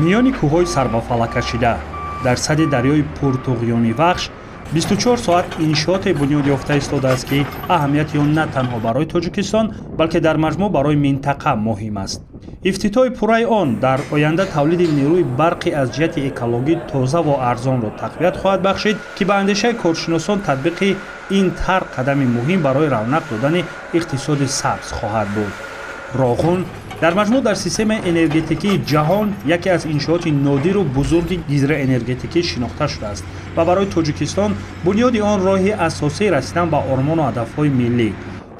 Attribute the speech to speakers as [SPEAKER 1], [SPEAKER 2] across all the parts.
[SPEAKER 1] Миёни кӯҳҳои сарбафалаккашида дар сади дарёи пуртуғёни Вахш 24 соат иншооте бунёд ёфта истодааст, ки аҳамияти он на танҳо барои Тоҷикистон, балки дар маҷмӯъ барои минтақа муҳим аст. Ифтитоҳи пурраи он дар оянда тавлиди нерӯи барқи аз ҷиҳати экологӣ тоза ва арзонро тақвият хоҳад бахшид, ки ба андешаи коршиносон татбиқи ин тарҳ қадами муҳим барои равнақ додани иқтисоди сабз хоҳад буд. Роғун дар маҷмӯъ дар системаи энергетикии ҷаҳон яке аз иншооти нодиру бузурги гидроэнергетикӣ шинохта шудааст ва барои Тоҷикистон бунёди он роҳи асосии расидан ба ормону ҳадафҳои миллӣ,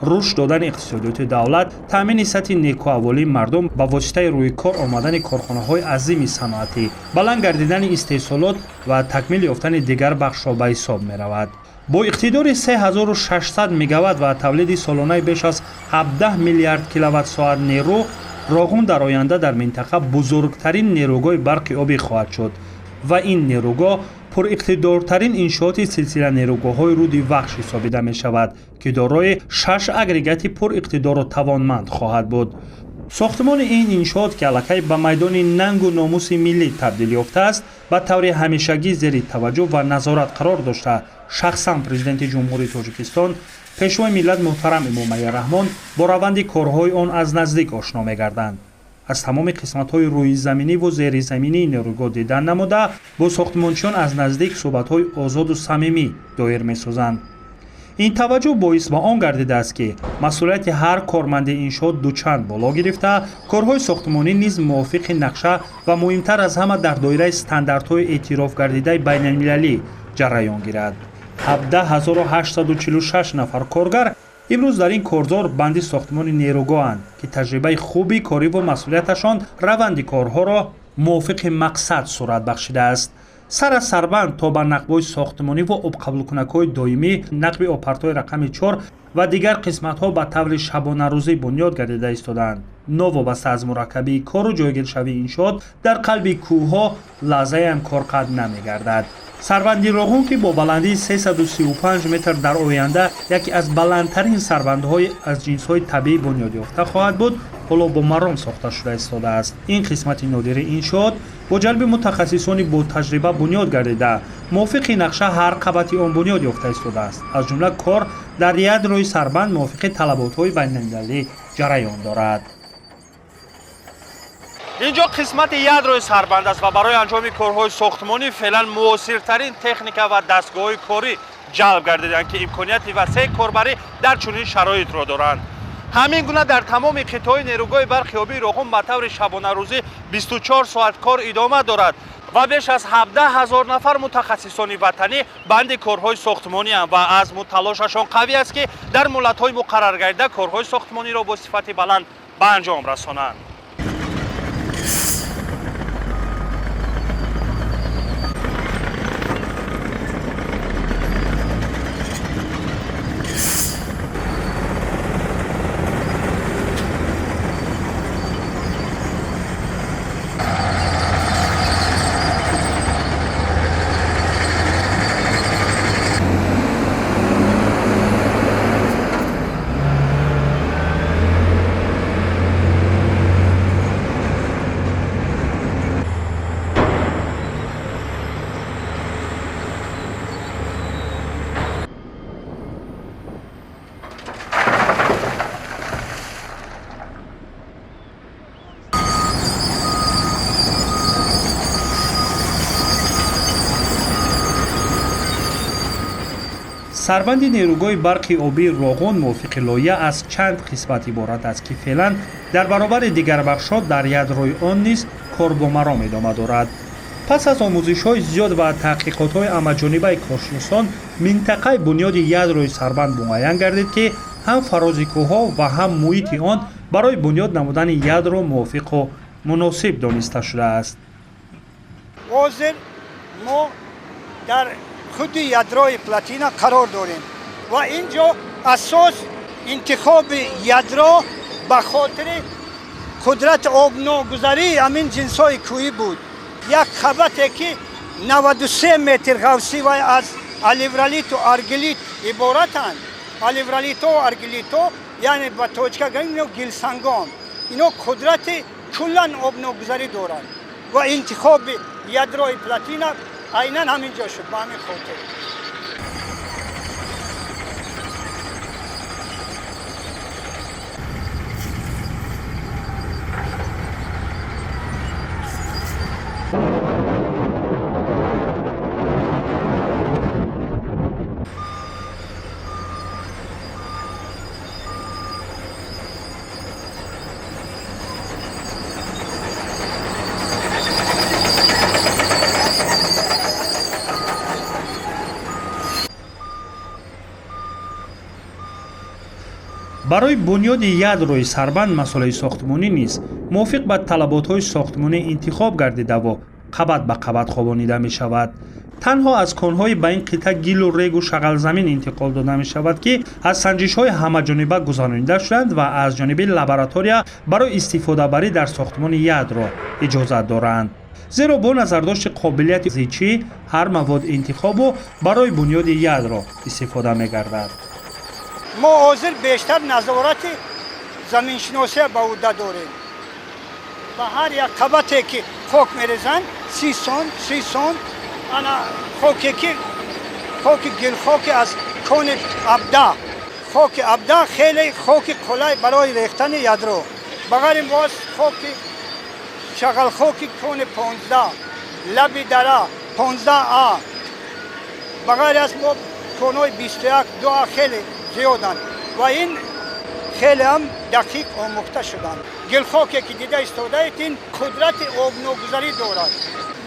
[SPEAKER 1] рушд додани иқтисодиёти давлат, таъмини сатҳи некуаҳволии мардум ба воситаи рӯи кор омадани корхонаҳои азими саноатӣ, баланд гардидани истеҳсолот ва такмил ёфтани дигар бахшҳо ба ҳисоб меравад. Бо иқтидори 3600 мегаватт ва тавлиди солонаи беш аз 17 миллиард киловатт-соат нерӯ, Роғун дар оянда дар минтақа бузургтарин нерӯгоҳи барқи обӣ хоҳад шуд ва ин нерӯгоҳ пуриқтидортарин иншооти силсила нерӯгоҳҳои руди Вахш ҳисобида мешавад, ки дорои 6 агрегати пуриқтидору тавонманд хоҳад буд. Сохтмони ин иншоот, ки аллакай ба майдони нангу номуси миллӣ табдил ёфтааст, ба таври ҳамешагӣ зери таваҷҷӯҳ ва назорат қарор дошта, шахсан Президенти Ҷумҳурии Тоҷикистон, Пешвои миллат муҳтарам Эмомалӣ Раҳмон бо раванди корҳои он аз наздик ошно мегарданд. Аз тамоми қисматҳои рӯизаминӣ ву зеризаминии нерӯгоҳ дидан намуда, бо сохтмончиён аз наздик суҳбатҳои озоду самимӣ доир месозанд. Ин таваҷҷӯҳ боис ба он гардидааст, ки масъулияти ҳар корманди иншоот дучанд боло гирифта, корҳои сохтмонӣ низ мувофиқи нақша ва муҳимтар аз ҳама дар доираи стандартҳои эътироф гардидаи байналмилалӣ ҷараён гирад. 17846 нафар коргар имрӯз дар ин корзор банди сохтмони нерӯгоҳанд, ки таҷрибаи хуби кориву масъулияташон раванди корҳоро мувофиқи мақсад сурат бахшидааст. Сар аз сарбанд то ба нақбҳои сохтмонӣ ва обқабулкунакҳои доимӣ, нақби обпартои рақами 4 ва дигар қисматҳо ба таври шабонарӯзӣ бунёд гардида истодаанд. Новобаста аз мураккабии кору ҷойгиршавии иншоот дар қалби кӯҳҳо лаҳзаям кор қатъ намегардад. Сарбанди Роғун, ки бо баландии 335 метр дар оянда яке аз баландтарин сарбандҳои аз ҷинсҳои табиӣ бунёд ёфта хоҳад буд, ҳоло бо маром сохта шуда истодааст. Ин қисмати нодири иншоот бо ҷалби мутахассисони ботаҷриба бунёд гардида, мувофиқи нақша ҳар қабати он бунёд ёфта истодааст. Аз ҷумла кор дар ядрои сарбанд мувофиқи талаботҳои байналмилалӣ ҷараён дорад. Инҷо қисмати ядрои сарбанд аст ва барои анҷоми корҳои сохтмонӣ феълан муосиртарин техника ва дастгоҳҳои корӣ ҷалб гардиданд, ки имконияти васеи корбарӣ дар чунин шароитро доранд. Ҳамин гуна дар тамоми қитъаҳои нерӯгоҳи барқи обии Роғун ба таври шабонарӯзӣ 24 соат кор идома дорад ва беш аз 17 ҳазор нафар мутахассисони ватанӣ банди корҳои сохтмонианд ва азму талошашон қавӣ аст, ки дар муҳлатҳои муқарраргардида корҳои сохтмониро бо сифати баланд ба анҷом расонанд. Сарбанди нерӯгоҳи барқи обии Роғун мувофиқи лоиҳа аз чанд қисмат иборат аст, ки феълан дар баробари дигар бахшҳо дар ядрои он низ кор бо маром идома дорад. Пас аз омӯзишҳои зиёд ва таҳқиқотҳои ҳамаҷонибаи коршиносон, минтақаи бунёди ядрои сарбанд муайян гардид, ки ҳам фарози кӯҳҳо ва ҳам муҳити он барои бунёд намудани ядро мувофиқу муносиб дониста шудааст.
[SPEAKER 2] Ҳозир мо дар худи ядрои плотина қарор дорем ва ин ҷо асос интихоби ядро ба хотири қудрати обногузарии ҳамин ҷинсҳои кӯҳӣ буд. Як қабате, ки 93 метр ғавсӣ вай аз алевролиту аргилит иборатанд. Алевролито, аргилито, яъне ба тоҷика гӯем, ино гилсангон, ино қудрати куллан обногузарӣ доранд. Ва интихоби ядрои плотина айнан ҳамин ҷо шуд, ба ҳамин хотир.
[SPEAKER 1] Барои бунёди ядрои сарбанд масолаи сохтмонӣ низ мувофиқ ба талаботҳои сохтмонӣ интихоб гардидаву қабат ба қабат хобонида мешавад. Танҳо аз конҳои ба ин қитъа гилу регу шағалзамин интиқол дода мешавад, ки аз санҷишҳои ҳамаҷониба гузаронида шуданд ва аз ҷониби лаборатория барои истифодабарӣ дар сохтмони ядро иҷозат доранд. Зеро бо назардошти қобилияти зичӣ ҳар мавод интихобу барои бунёди ядро истифода мегардад.
[SPEAKER 2] Мо ҳозир бештар назорати заминшиносия ба ӯҳда дорем. Ба ҳар як қабате ки хок мерезанд, 30 сон, 30 сон, ана хоке ки хоки гилхоки аз кони абда, хоки абда хеле хоки қулай барои рехтани ядро. Ба ғайр ин боз хоки шағалхоки кони 15, лаби дара 15 а, ба ғайр аз мо конҳои 21, 2 а хеле зиёданд ва ин хеле ҳам дақиқ омӯхта шуданд. Гилхоке ки дида истодаед, ин қудрати обногузарӣ дорад.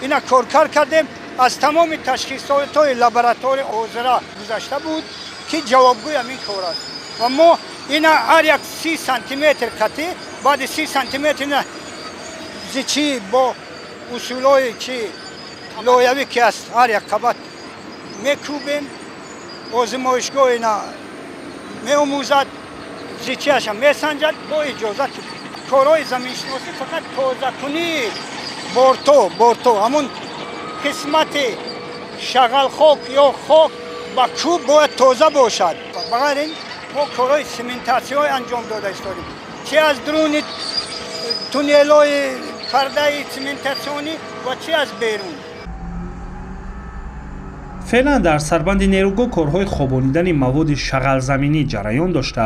[SPEAKER 2] Ина коркар кардем, аз тамоми ташхисотҳои лаборатория ҳозира гузашта буд, ки ҷавобгӯи ҳамин кор аст. Ва мо ина ҳар як 30 сантиметр қатӣ, баъди 30 сантиметр ина зичӣ бо усулҳои чи лоявӣ ки аст, ҳар як қабат мекӯбем. Озмоишгоҳ ина меомӯзад, зичиаша месанҷад бо иҷозат. Корҳои заминшиносӣ фақат тозакунии борто, борто ҳамун қисмати шағалхок ё хок ба кӯб бояд тоза бошад. Ба ғайр ин мо корҳои сементатсияҳое анҷом дода истодем, чи аз дуруни туннелҳои пардаи сементатсионӣ ва чи аз берун.
[SPEAKER 1] Феълан дар сарбанди нерӯгоҳ корҳои хобонидани маводи шағалзаминӣ ҷараён дошта,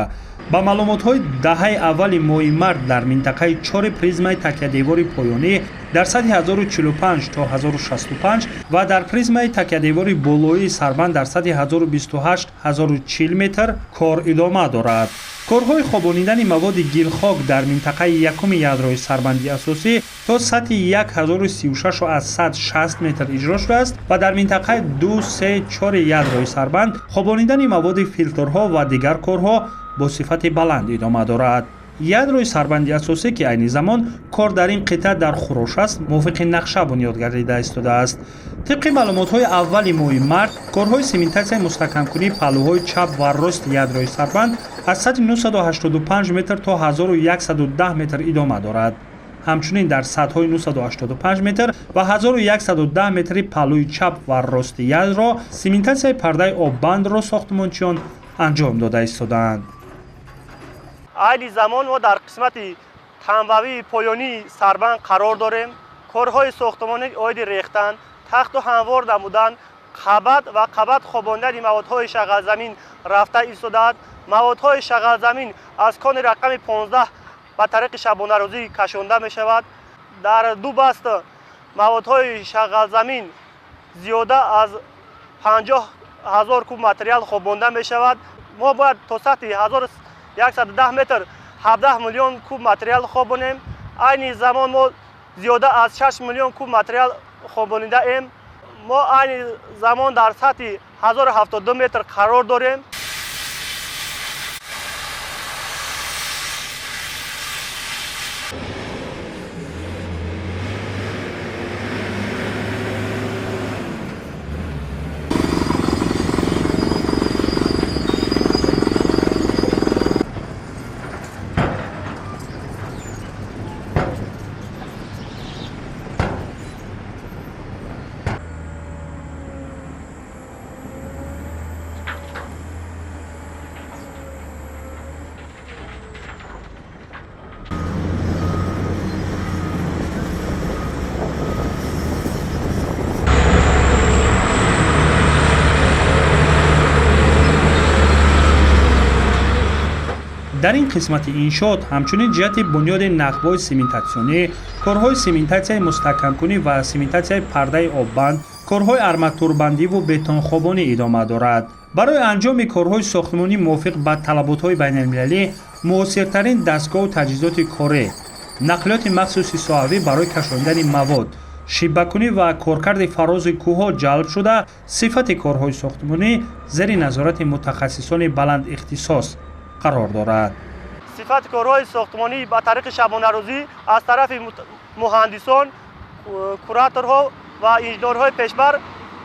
[SPEAKER 1] ба маълумотҳои даҳаи аввали моҳи март дар минтақаи чори призмаи такядевори поёнӣ дар сатҳи 1045 то 1065 ва дар призмаи такядевори болоии сарбанд дар сатҳи 1028 1040 метр кор идома дорад. Корҳои хобонидани маводи гилхок дар минтақаи якуми ядрои сарбанди асосӣ то сатҳи 1036,60 метр иҷро шудааст ва дар минтақаи 2, 3, 4 ядрои сарбанд хобонидани маводи филтрҳо ва дигар корҳо бо сифати баланд идома дорад. Ядрои сарбанди асосӣ, ки айни замон кор дар ин қитъа дар хурош аст, мувофиқи нақша бунёд гардида истодааст. Тибқи маълумотҳои аввали моҳи март, корҳои сементатсияи мустаҳкамкунии паҳлӯҳои чап ва рости ядрои сарбанд аз сатҳи 985 метр то 1110 метр идома дорад. Ҳамчунин дар сатҳҳои 985 метр ва 1110 метри паҳлӯи чап ва рости ядро сементатсияи пардаи оббандро сохтмончиён анҷом дода истодаанд.
[SPEAKER 3] Айни замон мо дар қисмати тамбавии поёнии сарбанд қарор дорем. Корҳои сохтмонӣ оиди рехтан, тахту ҳамвор намудан, қабат ва қабат хобондани маводҳои шағалзамин рафта истодааст. Маводҳои шағалзамин аз кони рақами 15 ба тариқи шабонарӯзӣ кашонда мешавад. Дар ду баст маводҳои шағалзамин зиёда аз 50 000 куб материал хобонда мешавад. Мо бояд то сатҳи 1110 метр 17 миллион куб материал хобонем. Айни замон мо зиёда аз 6 миллион куб материал хобонидаем. Мо айни замон дар сатҳи 1072 метр қарор дорем.
[SPEAKER 1] Дар ин қисмати иншоот ҳамчунин ҷиҳати бунёди нақбҳои сементатсионӣ, корҳои сементатсияи мустаҳкамкунӣ ва сементатсияи пардаи оббанд, корҳои арматурбандиву бетонхобонӣ идома дорад. Барои анҷоми корҳои сохтмонӣ мувофиқ ба талаботҳои байналмилалӣ муосиртарин дастгоҳу таҷҳизоти корӣ, нақлиёти махсуси соҳавӣ барои кашондани мавод, шибакунӣ ва коркарди фарози кӯҳҳо ҷалб шуда, сифати корҳои сохтмонӣ зери назорати мутахассисони баландихтисос қарор дорад.
[SPEAKER 3] Сифати корҳои сохтмонӣ ба тариқи шабонарӯзӣ аз тарафи муҳандисон, кураторҳо ва инженерҳои пешбар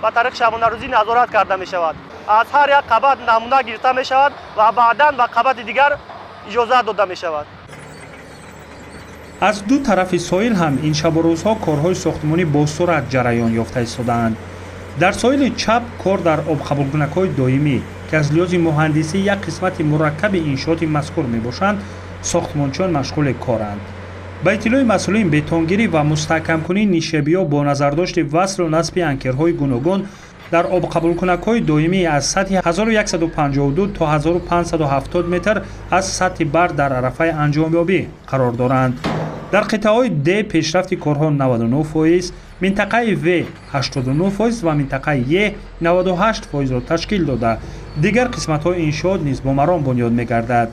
[SPEAKER 3] ба тариқи шабонарӯзӣ назорат карда мешавад. Аз ҳар як қабат намуна гирифта мешавад ва баъдан ба қабати дигар иҷозат дода мешавад.
[SPEAKER 1] Аз ду тарафи соҳил ҳам ин шабу рӯзҳо корҳои сохтмонӣ бо суръат ҷараён ёфта истодаанд. Дар соҳили чап кор дар обқабулкунакҳои доимӣ, ки аз лиҳози муҳандисӣ як қисмати мураккаби иншооти мазкур мебошанд, сохтмончиён машғули коранд. Ба иттилои масъулин, бетонгирӣ ва мустаҳкамкунии нишебиҳо бо назардошти васлу насби анкерҳои гуногун дар обқабулкунакҳои доимӣ аз сатҳи 1152 то 1570 метр аз сатҳи баҳр дар арафаи анҷомёбӣ қарор доранд. Дар қитъаҳои Д пешрафти корҳо 99%, минтақаи В 89% ва минтақаи Е 98%-ро ташкил дода, дигар қисматҳои иншоот низ бо маром бунёд мегардад.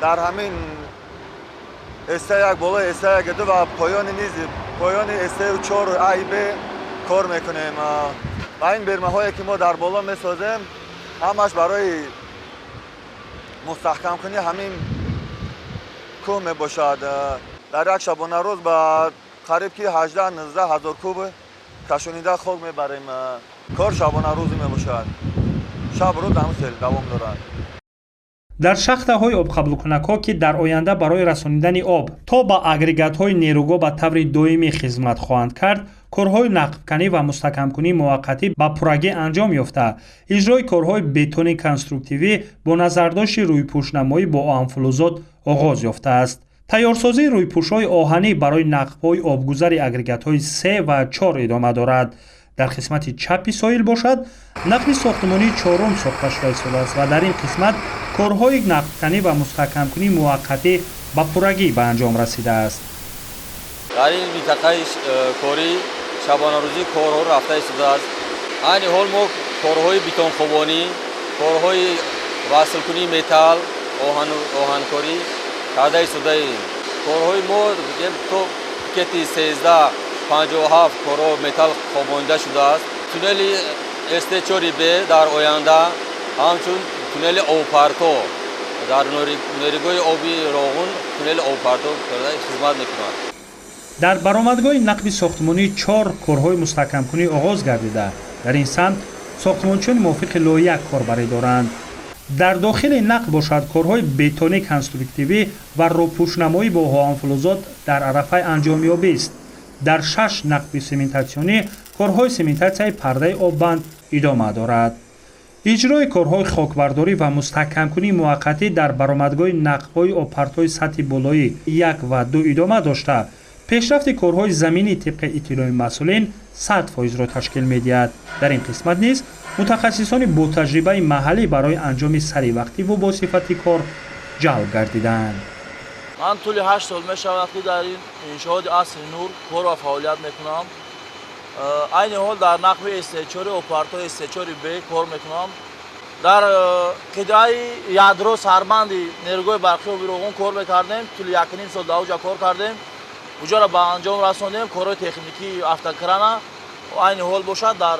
[SPEAKER 4] Дар ҳамин СТ1 болои СТ1 ва поёни низ поёни СТ4 А Б кор мекунем. Ва ин бермаҳое ки мо дар боло месозем, ҳамаш барои мустаҳкамкунии ҳамин кӯҳ мебошад. Дар як шабонарӯз ба қариб ки 18-19 ҳазор куб кашонида хок мебарем. Кор шабонарӯзӣ мебошад. Шаб рӯз ҳамин хел давом дорад.
[SPEAKER 1] Дар шахтаҳои обқабулкунакҳо, ки дар оянда барои расонидани об то ба агрегатҳои нерӯгоҳ ба таври доимӣ хизмат хоҳанд кард, корҳои нақбканӣ ва мустаҳкамкунии муваққатӣ ба пуррагӣ анҷом ёфта, иҷрои корҳои бетони конструктивӣ бо назардошти рӯйпӯшнамоӣ бо оҳанфулӯзот оғоз ёфтааст. Тайёрсозии рӯйпӯшҳои оҳанӣ барои нақбҳои обгузари агрегатҳои 3 ва 4 идома дорад. Дар қисмати чапи соҳил бошад, нақби сохтмонии чорум сохта шуда истодааст ва дар ин қисмат корҳои нақбканӣ ва мустаҳкамкунии муваққатӣ ба пуррагӣ ба анҷом расидааст.
[SPEAKER 5] Дар ин минтақаи корӣ шабонарӯзӣ корҳо рафта истодааст. Айни ҳол мо корҳои бетонхобонӣ, корҳои васлкунии металл, оҳанкорӣ карда истодаем. Корҳои мо то пикети 1357 корҳо металл хобонида шудааст. Туннели СТ4Б дар оянда ҳамчун туннели обпарто дар нерӯгоҳи оби Роғун туннели обпарто хизмат мекунад.
[SPEAKER 1] Дар баромадгоҳи нақби сохтмонии 4 корҳои мустаҳкамкунӣ оғоз гардида, дар ин самт сохтмончиён мувофиқи лоиҳа корбарӣ доранд. Дар дохили нақб бошад, корҳои бетонӣ конструктивӣ ва рӯпӯшнамоӣ бо оҳанфулӯзот дар арафаи анҷомёбист. Дар 6 нақби сементатсионӣ корҳои сементатсияи пардаи оббанд идома дорад. Иҷрои корҳои хокбардорӣ ва мустаҳкамкунии муваққатӣ дар баромадгоҳи нақбҳои обпартои сатҳи болоӣ 1 ва 2 идома дошта, пешрафти корҳои заминӣ тибқи иттилои масъулин 100%-ро ташкил медиҳад. Дар ин қисмат низ мутахассисони ботаҷрибаи маҳаллӣ барои анҷоми саривақтиву босифати кор ҷалб гардидаанд.
[SPEAKER 6] Ман тӯли 8 сол мешавад, ки дар ин иншооти Асри Нур кор ва фаъолият мекунам. Айни ҳол дар нақби СТ4 обпартои СТ4Б кор мекунам. Дар қитъаи ядро сарбанди нерӯгоҳи барқии оби Роғун кор мекардем. Тӯли 1,5 сол дар оҷа кор кардем. Уҷаро ба анҷом расондем. Корҳои техникии автокрана айни ҳол бошад дар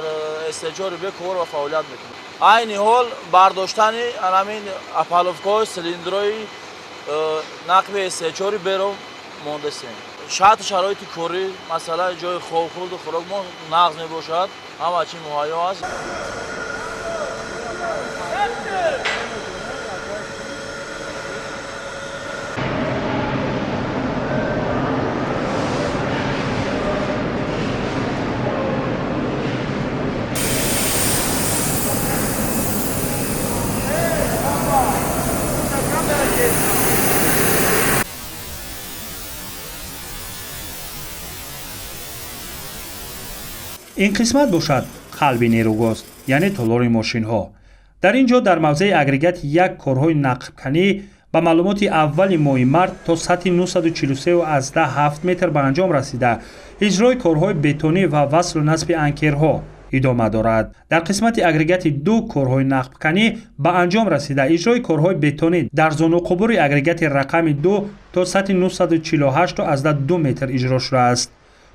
[SPEAKER 6] СТ4Б кор ва фаъолият мекунем. Айни ҳол бардоштани ҳамин опалубкаҳои цилиндрои нақби СТ4 беро мондасем. Шарт шароити корӣ, масалан ҷои хоб, хӯрду хӯрок мо нағз мебошад, ҳама чи муҳайё аст.
[SPEAKER 1] Ин қисмат бошад қалби нерӯгоҳ, яъне толори мошинҳо. Дар ин ҷо дар мавзеи агрегати 1 корҳои нақбканӣ ба маълумоти аввали моҳи март то сатҳи 943,7 метр ба анҷом расида, иҷрои корҳои бетонӣ ва васлу насби анкерҳо идома дорад. Дар қисмати агрегати 2 корҳои нақбканӣ ба анҷом расида, иҷрои корҳои бетонӣ дар зонуқубури агрегати рақами 2 то сатҳи 948,2 метр иҷро шудааст.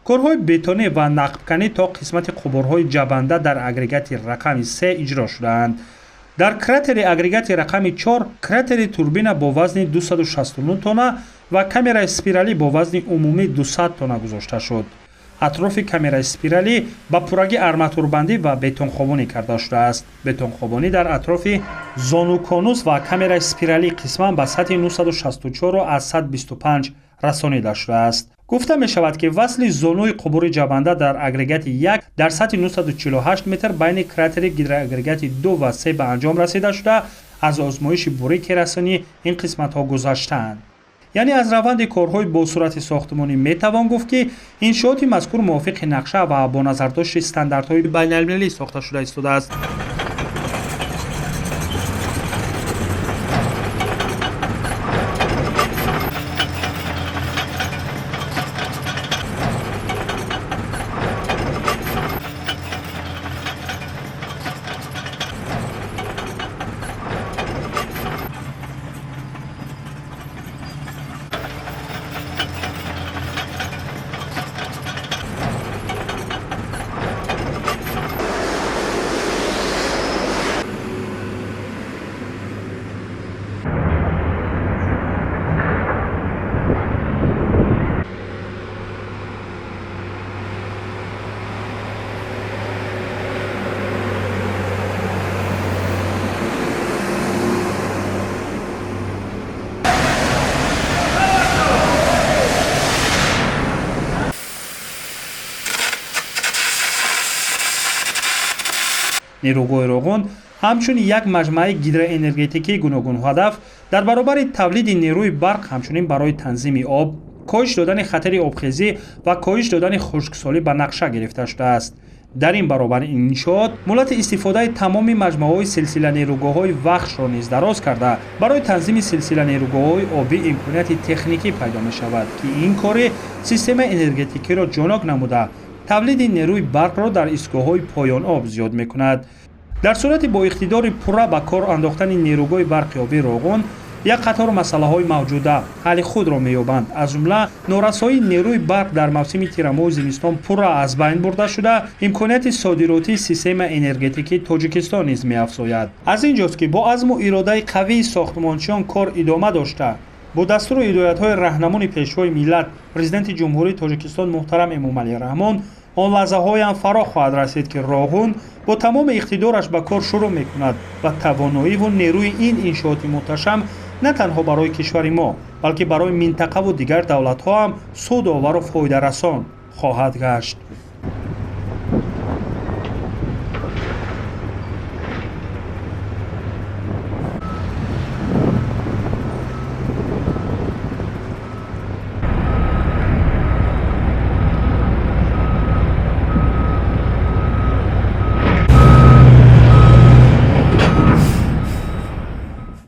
[SPEAKER 1] Корҳои бетонӣ ва нақбканӣ то қисмати қубурҳои ҷабанда дар агрегати рақами 3 иҷро шудаанд. Дар кратери агрегати рақами 4 кратери турбина бо вазни 269 тонна ва камераи спиралӣ бо вазни умумӣ 200 тонна гузошта шуд. Атрофи камераи спиралӣ ба пуррагӣ арматурбандӣ ва бетонхобонӣ карда шудааст. Бетонхобонӣ дар атрофи зонуконус ва камераи спиралӣ қисман ба сатҳи 964,125 расонида шудааст. Гуфта мешавад, ки васли зонуи қубури ҷабанда дар агрегати 1 дар сатҳи 948 метр байни кратери гидроагрегати 2 ва 3 ба анҷом расида шуда, аз озмоиши бурӣ керасонӣ ин қисматҳо гузаштаанд. Яъне аз раванди корҳои бо суръати сохтмонӣ метавон гуфт, ки иншооти мазкур мувофиқи нақша ва бо назардошти стандартҳои байналмилалӣ сохта шуда истодааст. Нерӯгоҳи Роғун ҳамчун як маҷмӯаи гидроэнергетикии гуногунҳадаф дар баробари тавлиди нерӯи барқ ҳамчунин барои танзими об, коҳиш додани хатари обхезӣ ва коҳиш додани хушксолӣ ба нақша гирифта шудааст. Дар ин баробар иншоот муҳлати истифодаи тамоми маҷмӯаҳои силсила нерӯгоҳҳои Вахшро низ дароз карда, барои танзими силсила нерӯгоҳҳои обӣ имконияти техникӣ пайдо мешавад, ки ин кори системаи энергетикиро ҷонок намуда, тавлиди нерӯи барқро дар истгоҳҳои поёноб зиёд мекунад. Дар сурати бо иқтидори пурра ба кор андохтани нерӯгоҳи барқи обии Роғун, як қатор масъалаҳои мавҷуда ҳалли худро меёбанд. Аз ҷумла норасоии нерӯи барқ дар мавсими тирамоҳу зимистон пурра аз байн бурда шуда, имконияти содиротии системаи энергетикии Тоҷикистон низ меафзояд. Аз ин ҷост, ки бо азму иродаи қавии сохтмончиён кор идома дошта, бо дастуру ҳидоятҳои раҳнамони Пешвои миллат, Президенти Ҷумҳурии Тоҷикистон муҳтарам Эмомалӣ Раҳмон, он лаҳзаҳоям фаро хоҳад расид, ки Роғун бо тамоми иқтидораш ба кор шурӯъ мекунад ва тавоноиву нерӯи ин иншооти муҳташам на танҳо барои кишвари мо, балки барои минтақаву дигар давлатҳо ҳам судовару фоидарасон хоҳад гашт.